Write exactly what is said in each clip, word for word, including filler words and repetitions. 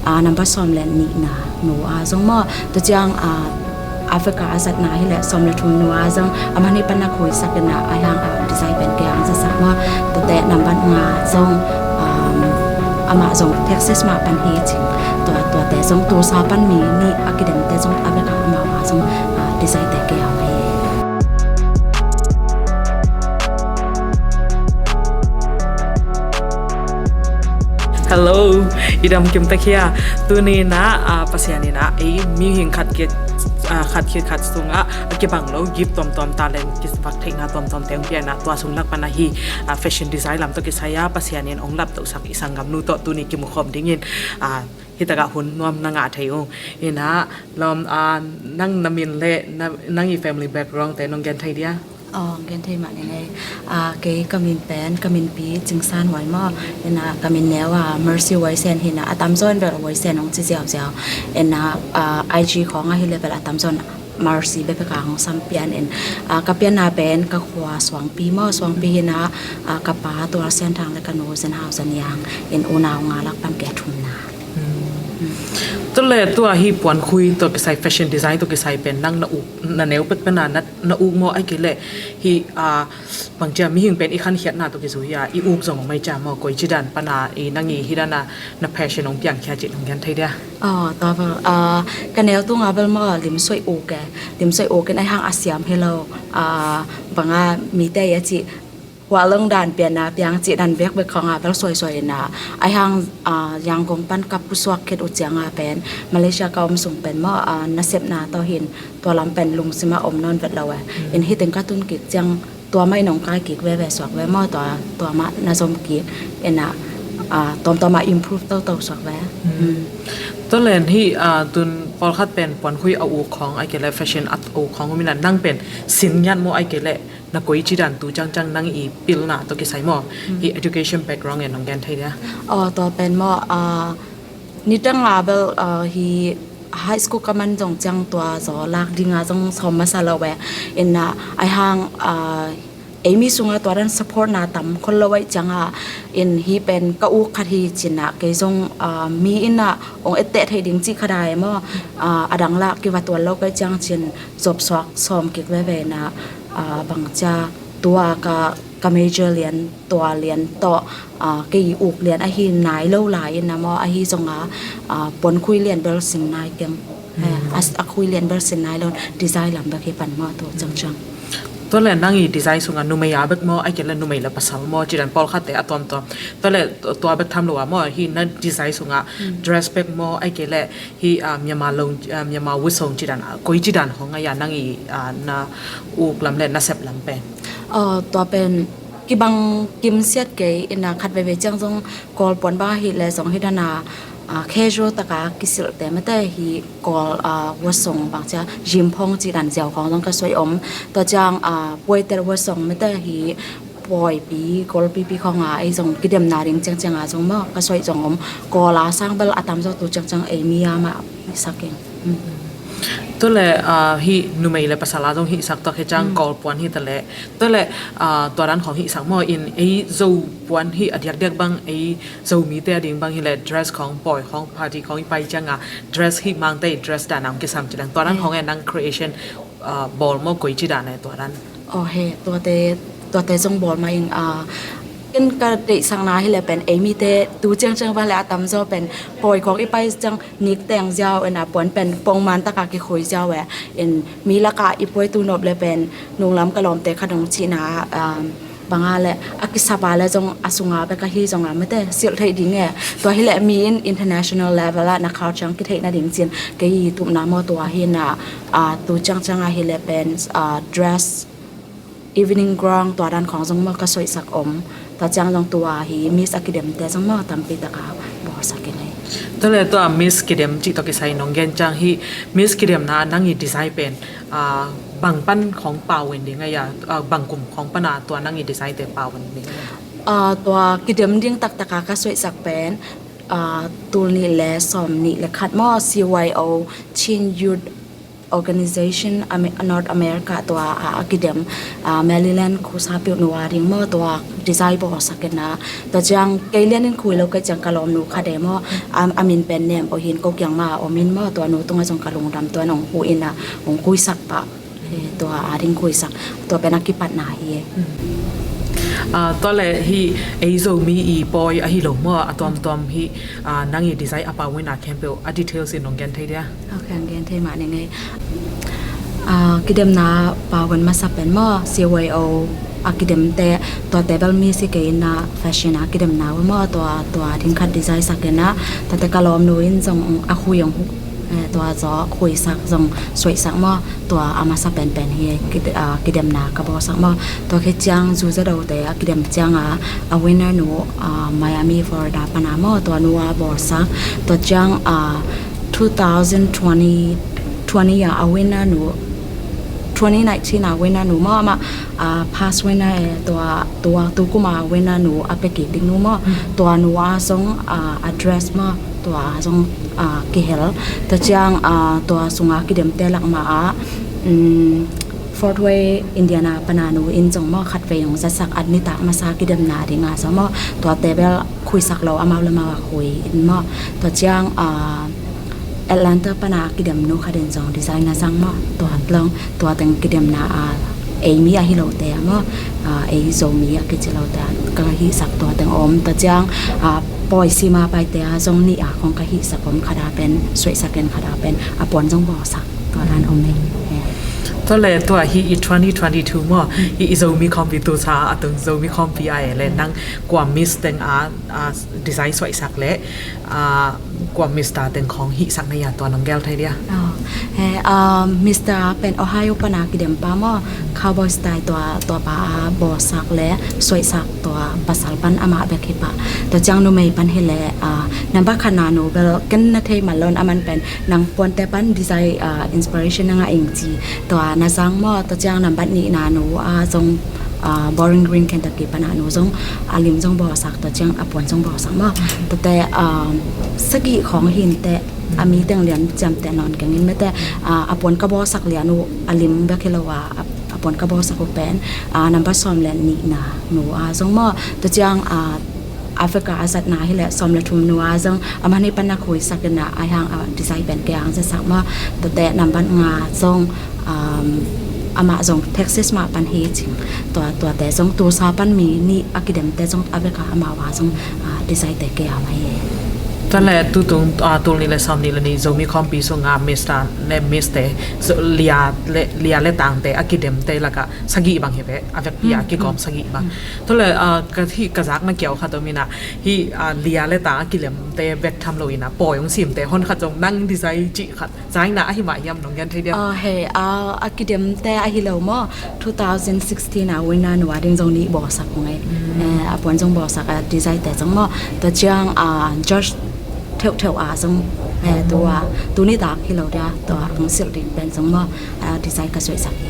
A, nambat sawm le nihna nu a zong maw, tua ciang, a, Africa a zatna hi le sawm le thum nu a zong a man hi pan a khuisak in a, a hiang a design pen kei ang zasak maw, tuate nambat nga zong, um, amah zong Texas mah pan hi cing, tua, tuate zong Tulsa pan mi nih a kidemte zong Africa amau a zong, a, design te kei ang hi. Hello, i dam kim ta khia. Tuni na, ah, Pasian in a, ei, mihing khat khit, ah, khat khit khat sung a, a kibang lo, gift tuamtuam, talent, kivak theihna tuamtuam te hong pia in a, tua sung lak pan a hi, ah, fashion design lam tawh kisai a, Pasian in hong laptohsak i sanggamnu tawh tuni kimukhawm dingin, ah, hi takah hun nuam na ngah thei ung. In a, lawm, ah, nang na min le, na, nang i family background te nong gen thei dia? Aw, gen thei mah ning ei. Ah, kei ka min pen, ka min pi Cing San Huai maw. In a, ka min neu a Mercy Huai Sen hi in a, a tamzaw in bel Huai Sen hong ci ziauziau. In a, ah, I G khawng a hi le bel a tamzaw in Mercy bekbek a hong sam pian in. Ah, ka pianna pen ka khua Suangpi maw, Suangpi hi in a, ah, ka pa Tual Sian Thang le ka nu Zen Hau Zan Yang in unau nga lak pan kei a thumna. Hmm. Tua le tua hi puankhui tawh kisai, fashion design tawh kisai pen nang na uk, na neu pek pen a na, na uk maw, ai kei le hi, ah, bang cia mihing pen i khankhiatna tawh kizui a, i uk zong mai cia maw, koi ci dan pan a, i nang i hi dan a, na passion hong piang khia ci nong gen thei dia? Aw, tua bel, ah, ka neu tung a bel maw, limsuai uk e, limsuai uk in a hiang a siam hi lo, ah, bang a mite i a ci, huah long dan pianna piang cih dan bekbek khawng a bel suaisuai in a, a hiang, ah, Yangon pan ka pusuak khit uh ciang a pen Malaysia ka om sung pen maw, ah, nasepna tawh hin tua lam pen lungsim a om nawn vet lo e. Mm. In hi teng ka tun kik ciang tua mah in hong kai kik veve suak ve maw, tua, tua mah na zom kik in a, ah, tawmtawm a improve toto suak ve. Mm. Mm. Tua len hi, ah, tun pawlkhat pen puankhui a uk khawng ai kei le fashion a uk khawng om in a, nang pen sin ngiat maw ai kei le na koi ci dan tu ciangciang nang i pilna tawh kisai maw? Hmm. Hi education background e nong gen thei dia? Aw, tua pen maw, ah, nidang a bel, ah, hi high school ka man zong ciang tua zaw lak ding a zong sawm masa lo e. In a, ai hang, ah, ei mi sung a tua dan support na tam khol lo ai ciang a, in hi pen ka uk khat hi cin a, kei zong, ah, mi in a ong etteh thei ding cih khat ai maw, ah, a dang lah kiva tuan lo kai ciang cin zop suak sawm kik veve in a, ah, bang cia tua ka, ka major lian, tua lian tawh, ah, kei uk lian ahi nai lo lai in a maw, ahi zong a, ah, puankhui lian bel sin nai keng. Eh, mm. A, a khui lian bel sin nai lo, design lam bek hi pan maw, tua ciangciang. Tua le nang i design sung a numei a bek maw, ai kei le numei le pasal maw, ci dan pawlkhat te a tuamtuam. Tua le tua bek tham lo a maw, hi na design sung a, mm, dress bek maw, ai kei le hi, ah, Myanmar long, ah, Myanmar wood song ci dan, ah, koi ci dan hong a ya nang i, ah, na uk lam le na sep lam pen? Oh, tua pen kibang kim siat kei in a, khat veve ciang zong Kawl puan bang hi le zong hi dan a, ah, casual taka kisilh te mete hi Kawl, ah, wood song bang cia jim phong ci dan ziau khawng zong ka suai om. Tua ciang, ah, puai ter wood song mete hi pawipi, golpipi khawng a, ei zong kidemna ding ciangciang a zong maw, ka suai zong om. Kawl a sang bel a tamzaw tu ciangciang ei mi a mah i sak ing. Mm. Tua le, ah, hi numei le pasal a zong hi sak tua khe ciang, mm, Kawl puan hi ta le. Tua le, ah, tua dan khawng hi sak maw in ei Zo puan hi a diakdiak bang ei Zomi te a ding bang hi le dress khawng pawi khawng party khawng i pai ciang a dress hi Mangte i dress dan a hong kisam ci dan. Tua dan, mm, khawng e nang creation ah, bawl maw koi ci dan e tua dan? Oh, he, tuate, tuate zong bawl mah ing, ah, in ka deihsakna hi le pen ei mite tu ciangciang va le a tamzaw pen pawi khawng i pai ciang nik teng ziau in a puan pen pongman taka kikhui ziau e. In mi laka i puai tu nop le pen nunglam ka lawmte kha dong cihna, ah, bang a le a kisap a le zong a sung a bek a hi zong a mete silh theih ding e. Tua hi le mi in international level a na khau ciang kitheih na ding cin kei i tupna maw tua hi na, ah, tu ciangciang a hi le pen, ah, dress, evening gown tua dan khawng zong maw ka suaisak om. Tua ciang zong tua hi Miss a kidemte zong maw tampi taka bawlsak ing ei. Tua le tua Miss kidem cih tawh kisai nong gen ciang hi Miss kidemna nang i design pen, ah, bang pan khawng pau in ding a ya, ah, bang kum khawng pan a tua nang i design te pau in ding a ya? Ah, tua kidem ding taktaka ka suaisak pen, ah, tul nih le sawm nih le khat maw, C Y O, Chin Youth organization Ame- North America tua a, a kidem, a, Maryland khusa piuh nu a ding maw, tua design bawlsak in a, tua ciang kei lian in khui lo kei ciang ka lawm nu khat e maw, a, a min pen nem peuh hi in ko kiang mah a om in maw, tua nu tungah zong ka lungdam, tua nong hu in a, hong khuisak pah. Eh, tua a ding khuisak, tua pen a kipatna hi e. Ah, tua leh hih ei Zomi i pawi ahi lo maw, a tuamtuam hih, ah, nang i design a pau win a khempeuh a details in nong gen thei dia? Ok, hong gen thei mah ning e. Ah, kidemna pau win masa pen maw, C Y O a kidemte, tua table mi si kei in a fashion a kidemna uh maw, tua, tua ding khat design sak in a, tua te ka lawm nu in zong a khui hong hu, eh, tua zaw khuisak zong suaisak maw, tua a masa penpen hi, kid- ah, kidemna ka bawlsak maw. Tua khit ciang Zu Za Do te a kidem ciang a, a winner nu, ah, Miami, Florida pan a maw, tua nu a bawlsak. Tua ciang, ah, two thousand twenty, twenty a, a winner nu, twenty nineteen a winner nu maw, amah, ah, past winner e, tua, tua tu kum a winner nu a pia kik ding nu maw. Tua nu a zong, ah, a dress maw, tua zong, ah, kihel. Tua ciang, ah, tua sunga kidemte lak mah ah, um, Fort Wayne, Indiana pan a nu in zong maw khatvei hong zatsak, a nitak masa kidemna ding a zong maw, tua table khuisak lo, amau le amau a khui in maw. Tua ciang, ah, Atlanta pan a kidem nu khat in zong design na zang maw, tua long, tua teng kidemna a, ei mi ahi lote a maw, ah, ei Zomi a kici lote a ka hihsak tua teng om. Tua ciang, ah, pawi sima paite a zong nih a khong ka hihsak om, khat a pen suaisak in, khat a pen a puan zong bawlsak, tua dan om e. Eh. Tua leh tua hih i twenty twenty-two maw, hih i Zomi khawmpi tu sa a tung Zomi khawmpi a e leh nang kua Miss teng a, ah, design suaisak leh, ah, kua Mister teng khong hihsak na hia, tua nong gel thei dia? Oh, he, ah, Mister pen Ohio pan a kidem pa maw, cowboy style tua, tua pa a bawlsak le suaisak, tua pasal pan amah bek hi pah. Tua ciang numei pan hi leh, ah, nambat khatna nu bel ken na thei man lo in, aman pen nang puante pan design, ah, inspiration na ngah ing ci, tua na zang maw. Tua ciang nambat nihna nu a zong, ah, Bowling Green, Kentucky pan a nu zong a lim zong bawlsak, tua ciang a puan zong bawlsak maw. Tuate, ah, sagih khong hi in teh, a mi teng lian ciamteh nawn keng in mete, ah, a puan ka bawlsak lian uh a lim bek hi lo a, a, a puan ka bawlsak uh pen, ah, nambat sawm le nihna nu a zong maw. Tua ciang, ah, Africa a zatna hi leh sawm le thum nu a zong, a man hi pan na khuisak in a, a hang a design pen kei hang zatsak maw. Tuate nambat nga zong, um, amah zong Texas mah pan hi cing. Tua, tuate zong tu sa pan mi nih a kidemte zong a vek a, amau a zong, ah, design te kei a mah hi. Tua leh tutung, ah, tul nih le sawm nih le nih Zomi khawmpi sung a Mister le Miss te, so, lia le, lia le tangte a kidemte lak a sagih bang hi ve, a vekpi a kigawm sagih bang. Tua leh, ah, ka, hih ka zakna kiau khat om in a, hih, ah, lia le tang a kidemte bek tham lo in a, pawi hong simte hon khat zong nang design cih khat, zaina ahi mah hiam, nong gen thei dia? Ah, he, ah, a kidemte ahi lo maw, two thousand sixteen a winner nu a ding zong nih bawlsak ung e. Eh, a puan zong bawlsak, a design te zong maw. Tua ciang, ah, George Theuh Theuh a zong, eh, tua, tu nitak hi lo dia, tua hong silh ding pen zong maw, ah, design ka suaisak hi.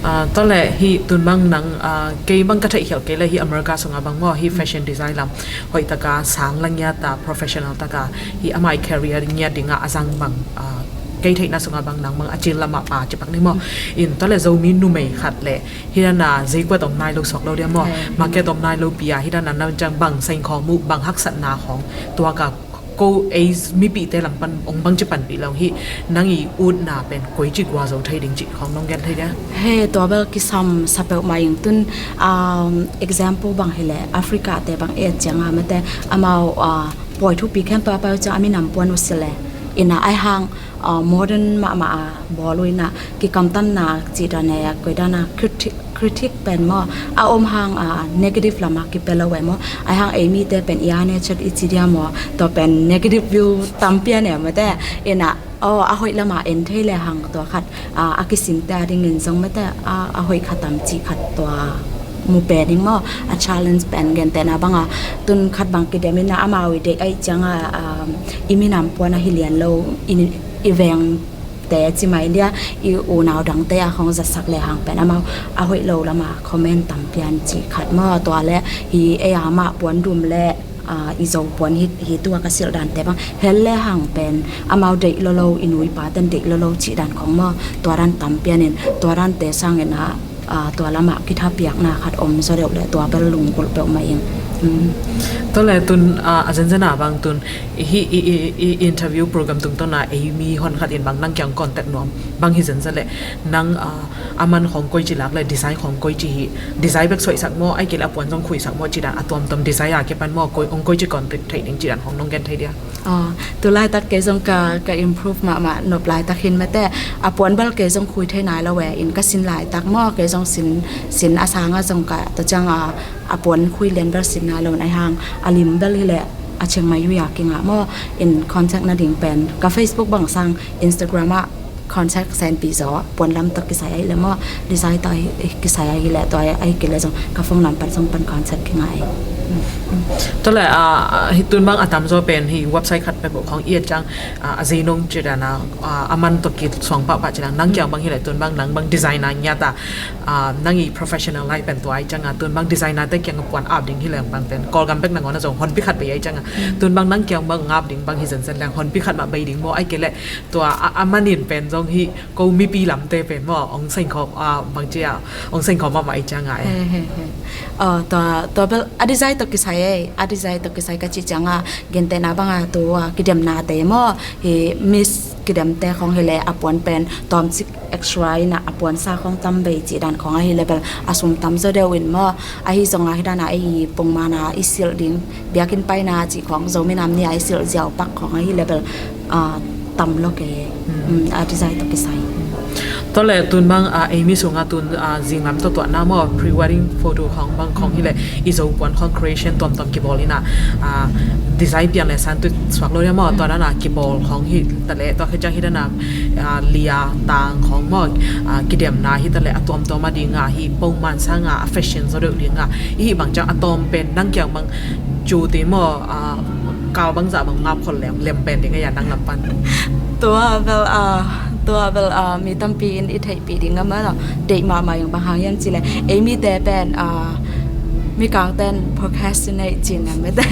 Ah, tua leh hih tun bang nang, ah, kei bang ka theihkhialh kei leh hih America sungah bang maw, hih fashion design lam hoih taka sang la ngiat a, professional taka hih amah i career ngiat dingah a zang bang, ah, kei theihna sungah bang nang bang a cil lamah pa ci pak ni maw. In tua leh Zomi numei khat leh hih dan a zeikuat om nai lo suak lo dia maw. Market om nai lo pi a, hih dan a nang ciang bang saing khawm uh, bang haksatna khawng tuak a, ko ei mipihte lam pan ong bangci panpih lo hih, nang i utna pen koici gua zo thei ding cih khawng nong gen thei dia? He, tua bel kisam sa peuhmah ing tun, um, example bang hi leh Africa te bang et ciang a mate, amau, ah, pawi thupi khempeuh a pai uh ciang a minam puan uh si leh, in a ai hang, ah, modern mahmah a bawl uh in a, kikamtanna cih dan e, a koi dan a critic, critic pen maw, a om hang, ah, negative lam a kipia lo e maw. Ai hang ei mite pen i ane chat i ci dia maw, tua pen negative view tampi a ne maw te. In a, aw, a hoih lam a en thei le hang tua khat, ah, a kisimte a dingin zong mate, ah, a hoih khat tam cih khat tua mu pen ing maw, a challenge pen gentehna bang a, tun khat bang kidem in a, amau i deih aih ciang a, ah, i minam puan ahi lian lo, i, i veng te ci mai dia, i unau dangte a khong zatsak le hang pen amau a hoih lo lam a comment tam pian cih khat maw. Tua leh hih ei a mah puan dum leh Ah, i Zo puan hi, hi tua ka silh dante bang hel le hang pen amau deih lolo, i nu i pa ten deih lolo cih dan khong maw, tua dan tam pianin tua dante sangin ah, ah, tua lamah kithapiakna khat om zaw deuh le tua bel lunggulh peuhmah ing. Mm. Tua le tun, ah, a zenzen a bang tun hi i, i, i interview program tungtawna ei mi hon khat in bang nang kiang contact nuam bang hi zenzen le nang, ah, a man khong koici lak le design khong koici hi, design bek suaisak maw, ai kei le a puan zong khuisak maw, ci dan a tuamtuam design a kipan maw, koi, ong koici contact thei ding ci dan khong nong gen thei dia? Ah, tu laitak kei zong ka, ka improve mahmah nop laitak hin mate, a puan bel kei zong khui thei nai lo e, in ka sin laitak maw, kei zong sin, sin a sanga zong ka, tua ciang a, a puan khui lian bel sin nai lo in ai hang, a lim bel hi le a Chiang Mai ui a kingah maw, in contact nading pen, ka Facebook bang sang, Instagram ah, contact senpi zaw, puan lam tawh kisai ahi le maw, design tawh ahi, kisai ahi le, tua ahi kei le zong ka phone number zong pan contact kingah ahi. Tua le, ah, hi tun bang a tamzaw pen hi website khat peuh khong i et ciang, ah, a zei nong ci dan a, ah, a man tawh kisuang pahpah ci dan nang kiang bang hi le tun bang nang bang designer ngiat a, ah, nang i professional life pen tua ahi ciang a tun bang designer te kiang a puan ap ding hi le bang pen Kawlgam bek nangawn a zong honpi khat bei ahi ciang a tun bang nang kiang bang ap ding bang hi zenzen leng honpi khat mah bei ding maw, ai kei le tua a, a manin pen zong hi ko mipi lamte pen maw, ong seng khawm, ah, bang ci a, ong seng khawm mahmah i ciang a e. He, he, he. Ah, tua, tua bel a design tawh kisai e, a design tawh kisai ka ci ciang a, gentehna bang a tua, kidemnate maw, hi Miss kidemte khong hi le a puan pen, tawmcik extra in a, a puan sa khong tam bei ci dan khong ahi le bel, a sum tam zaw deuh in maw, ahi zong a hi dan a ei pongman a i silh ding, biakinn paina ci khong, Zomi Nam Ni a i silh ziau pak khong ahi le bel, ah, tam lo kei, mm, a design tawh kisai. Tua le tun bang, ah, ei mi sungah tun, ah, zinglam tawh tuahna maw, pre-wedding photo khong bang khong hi le, i Zo puan khong creation tuamtuam kibawl in a, ah, design piang le san tu suak lo dia maw, tua dan a kibawl khong hi ta le, tua khit ciang hi dan a, ah, lia tang khong maw, ah, kidemna hi ta le, a tuamtuam a ding a hi, pongman sang a, a fashion zaw deuh ding a, i hi bang ciang a tawm pen nang kiang bang cu ti maw, ah, kau bangzah bang ngap khol lem, lem pen ding a ya nang lam pan. Tua bel, ah, tua bel, ah, mi tampi in i theihpih ding a maw, deih mahmah ing bang hang hiam ci le, ei mite pen, ah, mikang ten procrastinate ci na mete,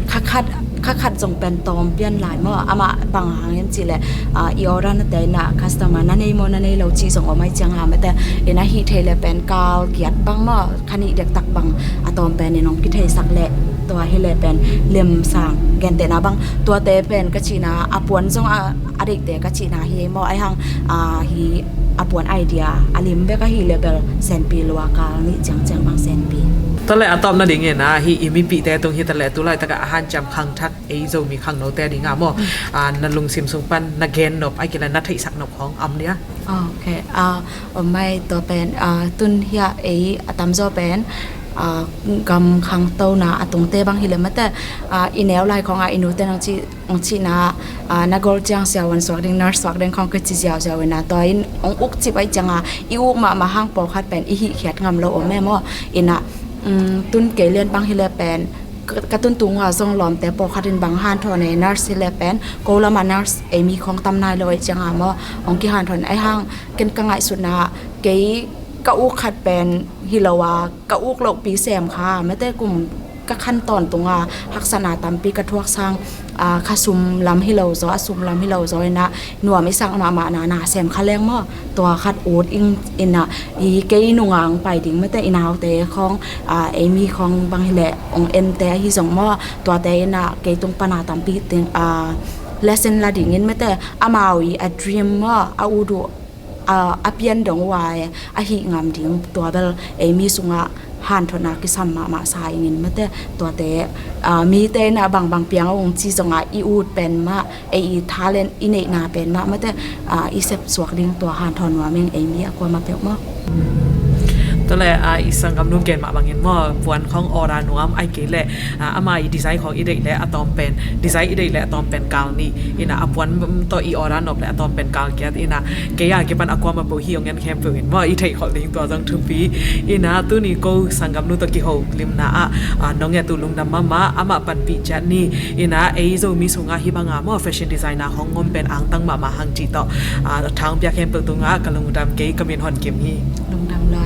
kha khat, kha khat zong pen tawm pian lai maw, amah bang hang hiam ci le, ah, i order na te na customer na nei maw na nei lo ci zong om ai ciang a mete, in a hi thei le pen kal kiat bang maw, kha nih dektak bang a tawm pen in hong kitheisak leh tua hi le pen lemsang gentehna bang tuate pen ka cihna a puan zong a, a deihte ka cihna hi maw ai hang, a, hi a puan idea a lim bek ahi le bel senpi lua kal nih ciangciang bang senpi. Tua le a tawpna dingin a hi i mipihte tung hi ta le tu laitak a hanciam khangthak ei Zomi khangnote ding a maw, a, na lungsim sung pan na gen nop ai kila na theihsak nop hong am dia. Ok, a, om mai tua pen, a, tun hia ei a tamzaw pen, a, gam khangtona a tungte bang hi le mate, a, i neu lai khong a i nute nang ci, nang cihna, a, na gol ciang siavuan suak ding, nurse suak ding khong ka ci ziauziau ina tua in ong uk cip ai ciang a i uk mahmah hang pawlkhat pen i hih khiat ngam lo om e maw. Ina, um, tun kei lian bang hi le pen ka, ka tun tunga zong lawmte pawlkhat in bang hanthawn e, nurse hi le pen ko lama nurse ei mi khong tam nai lo ei ciang a maw, ong kihanthawn ai hang ken ka ngaihsutna kei ka uk khat pen hi lo a ka uk lohpi sem kha mete kum ka khan tawntunga haksatna tampi ka thuak sang, a, kha sum lam hi lo zaw, a sum lam hi lo zaw ina nuam i sak mahmah na na sem kha leng maw, tua khat ut ing ina i kei nungang pai ding mete i naute khong, a, ei mi khong bang hi le ong ente ahi zong maw, tuate ina kei tung pana tampi ting, a, lesson la dingin mete amau i a dream maw, a ut uh, a, a pian dong uh a, a hih ngam ding tua bel ei mi sungah hanthawnna kisam mahmah sa ingin mate tuate, a, mite na bangbang piang a ung ci zongah i ut pen mah, ei i talent i neihna pen mah mate, a, i sep suak ding tua hanthawn nuam ing ei mi a kuamah peuh maw. Tua le, a, i sanggamnu gen mah bangin maw, puan khong order nuam ai kei le, a, ama i design khong i deih le a tawm pen, design i deih le a tawm pen kal nih ina a puan tawh i order nop le a tawm pen kal kiat ina kei a kipan a kuamah peuh hi ong en khempeuh in maw i theih khol ding tua zong thupi. Ina tuni ko sanggamnu tawh kiho limna ah, a, nong et uh lungdam mahmah, amah panpih ciat ni. Ina ei Zomi sungah hih banga maw fashion designer hong om pen angtang mahmah hang cih tawh, a, thang piak khempeuh tungah ka lungdam kei ka min Hon Kim hi. Lungdam la.